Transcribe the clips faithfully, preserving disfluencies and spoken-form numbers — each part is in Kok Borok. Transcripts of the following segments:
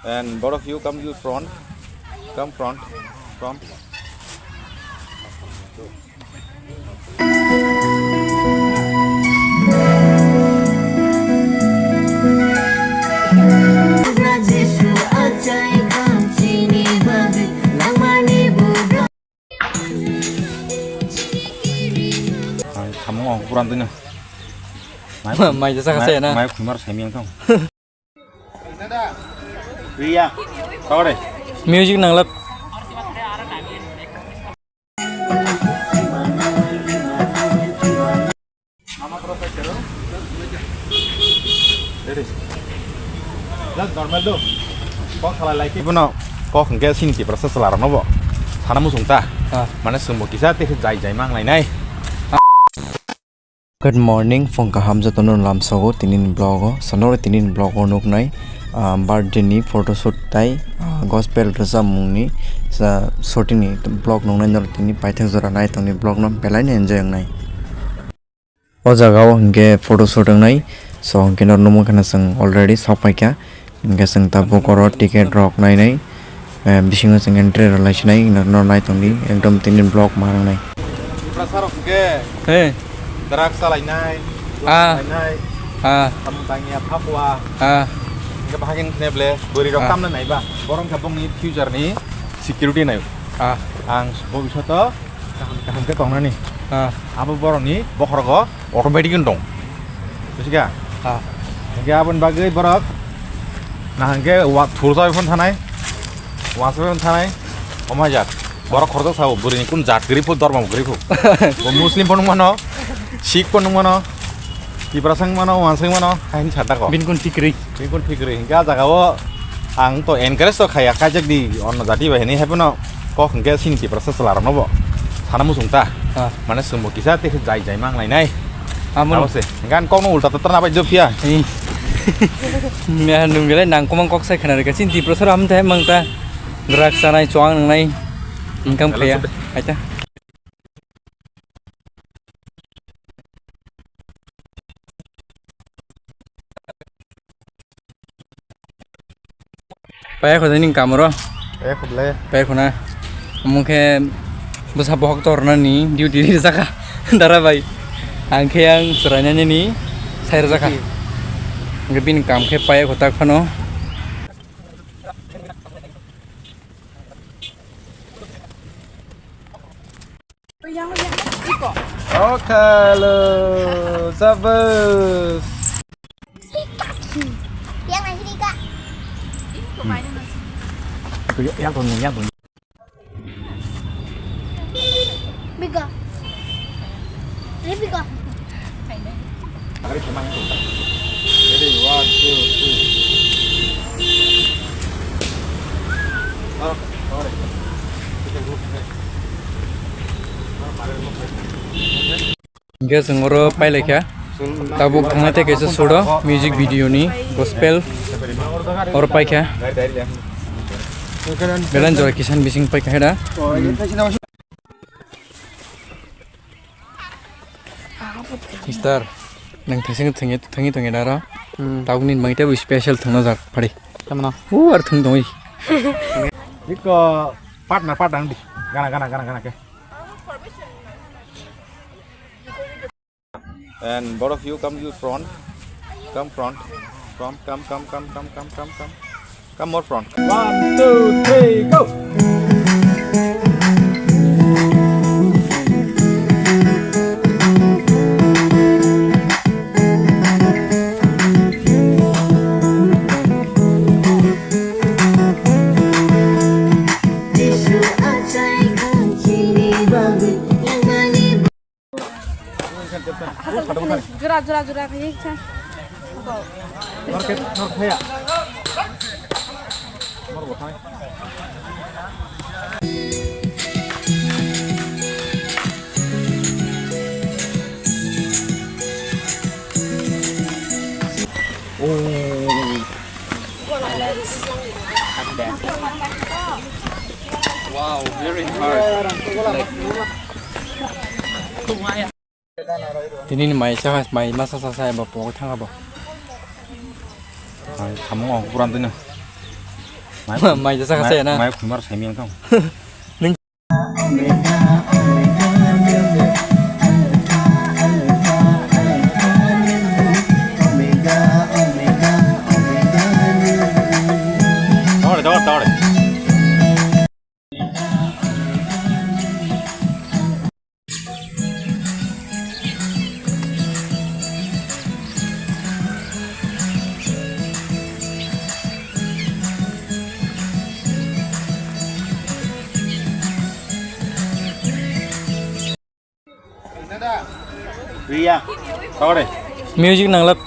And both of you come to front. Come front. Front. Ang samung ang kuran tino. Mai jasa kasaya na. Mai khumar sami ang tong. Music nanglat. Just normal do. Kok salai lai ki. Bono kok hwnkhe sini Tiprasa chwla rokno bo sana muchung ta. Ah. Mane chwngbo kisa tei khe jai jai ma wng lainai. Good morning, phung kaham jotono lamsogo tinini vlog o. Sonore tinini vlog o nuknai, ah, birthday ni photoshoot tai, ah, gospel rwchapmung ni, sa, shooting ni vlog nuknai norok tini paithak jora nai tongni vlog no belai no enjoy wngnai. O jaga o hinkhe photoshoot wngnai, so hinkhe norok nukmung kheno chwng already sok paikha. Hingke chwng tabuk oro ticket rok nainai, eh, bisingo chwng entry rwlai sinai, norok nai tongdi, ekdom tini vlog ma wngnai. Tiprasa rok hingke He. Drugs chalainai, Ah. Chalainai, Ah. Samung tangya, phakwa. Ah. Hingke bahai khe khne ble, bwrwi rok Ah. Tamna naiba, borok khe bongni future ni security nai. Ah. Ang bobishoto kaham kaham khe tongnani. Ah. Abo borokni bokhorogo automatic wng tong. Bujiga? Ah. Hingke aboni bagwi borok nahangke wa thursa phone thanai, wasa phone thanai, omajak. Borok khoroksa sao, bwrwini kun jat kwrwi pho, dormo kwrwi pho. Bo Muslim phone mano, Sikh phone mano, Tiprasa wng mano, Wansa wng mano, haini sata ko. Bini kun thik kwrwi. Bini kun thik kwrwi. Hingke ah jaga o ang to encourage to khaya, kaijak di onno jati bai hinwi haiphano kok hingke sini Tiprasa chwla rokno bo sana muchung ta. Ah. Mane chwngbo kisa tei khe jai jai ma wng lainai. Amo. Abo se. Hingke ang kokno ulta tatar na bai jophiya. Ei. Meha nung belai nang komang kok sai khna rwkha. Sini Tiprasa ro amthe mang ta. Drugs chanai, chuang nangnai. Income khaya. Aita. Paya kho nini kamoro. Paya kho le. Paya kho na. Omo khe bwsa bohok tornani duty rijak kha dara bai. Ang khe ang chwrainani ni sai rijak kha. Hwnkhe bini kam khe paya kho tak phano. Okalo, sabas. Yang nasi dika. Yang tuh, yang tuh. Bigo. Ini bigo. Ready, one, two, three. Hingke chwng oro pailaikha. Tabuk thangna tei kaisa shoot o music video ni gospel oro paikha. Belai jora kisan bising paikha heda. Mister, nang thangsi thangwi thangwi tongwi daro. Hmm. Tabukni bagwi teibo special thangna jak phari. Tamno? U ar thang tongwi. Iko partner, partner di. Gana, gana, gana, gana ke. And both of you come to front. Come front. Come, come, come. Come more front. One, two, three, go! Jora, jora, jora, kaya. Oh. Wow, very hard. Like, tini ni mai sa, mai masa sa sa eba pok thang abo. Mai samung ang kuran tini. Mai jasa kasa ya na. Mai khumar saimiyang tong. Tore, tore, tore. Riya, tore. Music nanglak.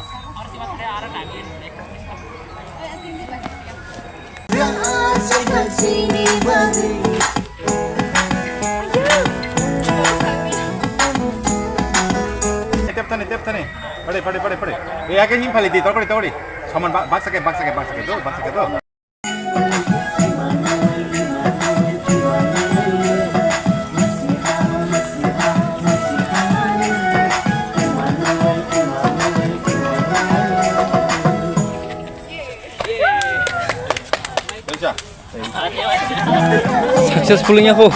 Tep thani, tep thani. Pade, pade, pade, pade. E, ake him phali di, tokori, tokori. Saman ba-, baksa ke, baksa ke, baksa ke, do, baksa ke, do. Successful wngya kho.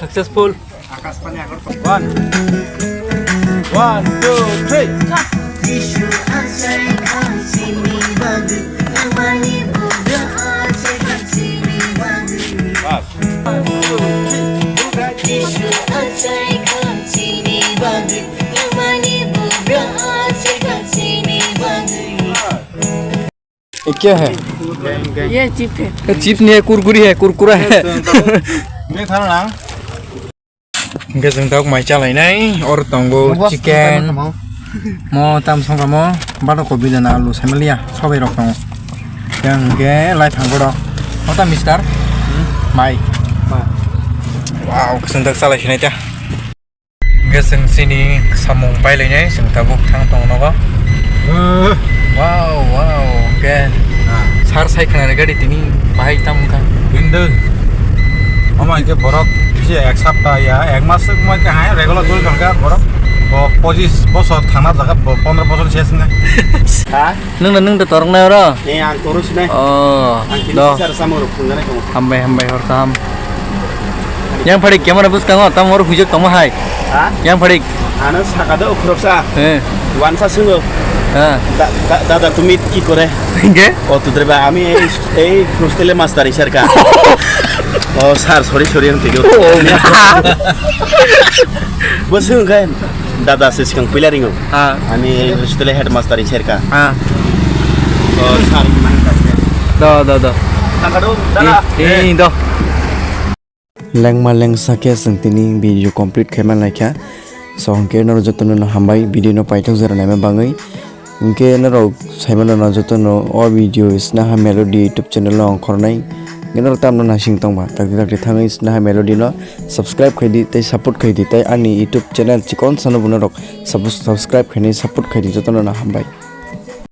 Successful. One. One, two, three. Bas. ये क्या है? ये चिप्स है। ये चिप्स नहीं है, कुरकुरी है, कुरकुरा है। Hingke chwng tok mai chalainai, oro tongo chicken, mo tam songkha mo, badak kobi dana alu, saimanliya, sobai rok tongo. Yang hingke lai phang borok, o ta mister? Mai. Wow, chwng tok chalai sinai ta. Hingke chwng chini samung pai lainai, chwng tabuk thang tongo nogo. Wow, wow, hingke sar sai khna gari tini bahai tam wngkha. Hindu. Omo hingke borok bisi ek sapta ya, ek mas wngma khe hai regular choli thangkha borok. O pochis bosor thangna jaga bo-, pondro bosor ses wngkha. Ha? Nwng na nwng da torok nai oro? Eh, ang toro sinai. Oh, ang kini do. Sar samung rok phunganai tongo. Hambai, hambai, hor kaham. Yang phadik camera bwskango, tamo oro hujak tongma hai. Ha? Yang phadik. Ano saka do khoroksa. Eh. Wansa sungo. Ha. Da-, da-, dada, tumi ki kore? Hingke? O tudre ba, ami ei, ei hostele master isar ka. O sir, sorry, sorry, ang tigo. Oh. Bo sung kan. Dada se sikang pila ringo. Ha. Ani hostele headmaster in serka. Ha. Oh, sir, mana kasih. Do, do, do. Nakado, dada. Eh, eh, do. Lengma lengsa khe chwng tini video complete khaima laikha. So, hwnkhe norok jotono no hambai video no paithak jora naima bagwi. Hwnkhe norok saimano no jotono o video Snaha Melody YouTube channel no ongkhornai. Hwnkhe norok tamno naising tongba, takti takti thangwi Snaha Melody no subscribe khaidi tei support khaidi, tei ani YouTube channel chikon sano bo norok sub-, subscribe khainai support khaidi, jotono no hambai.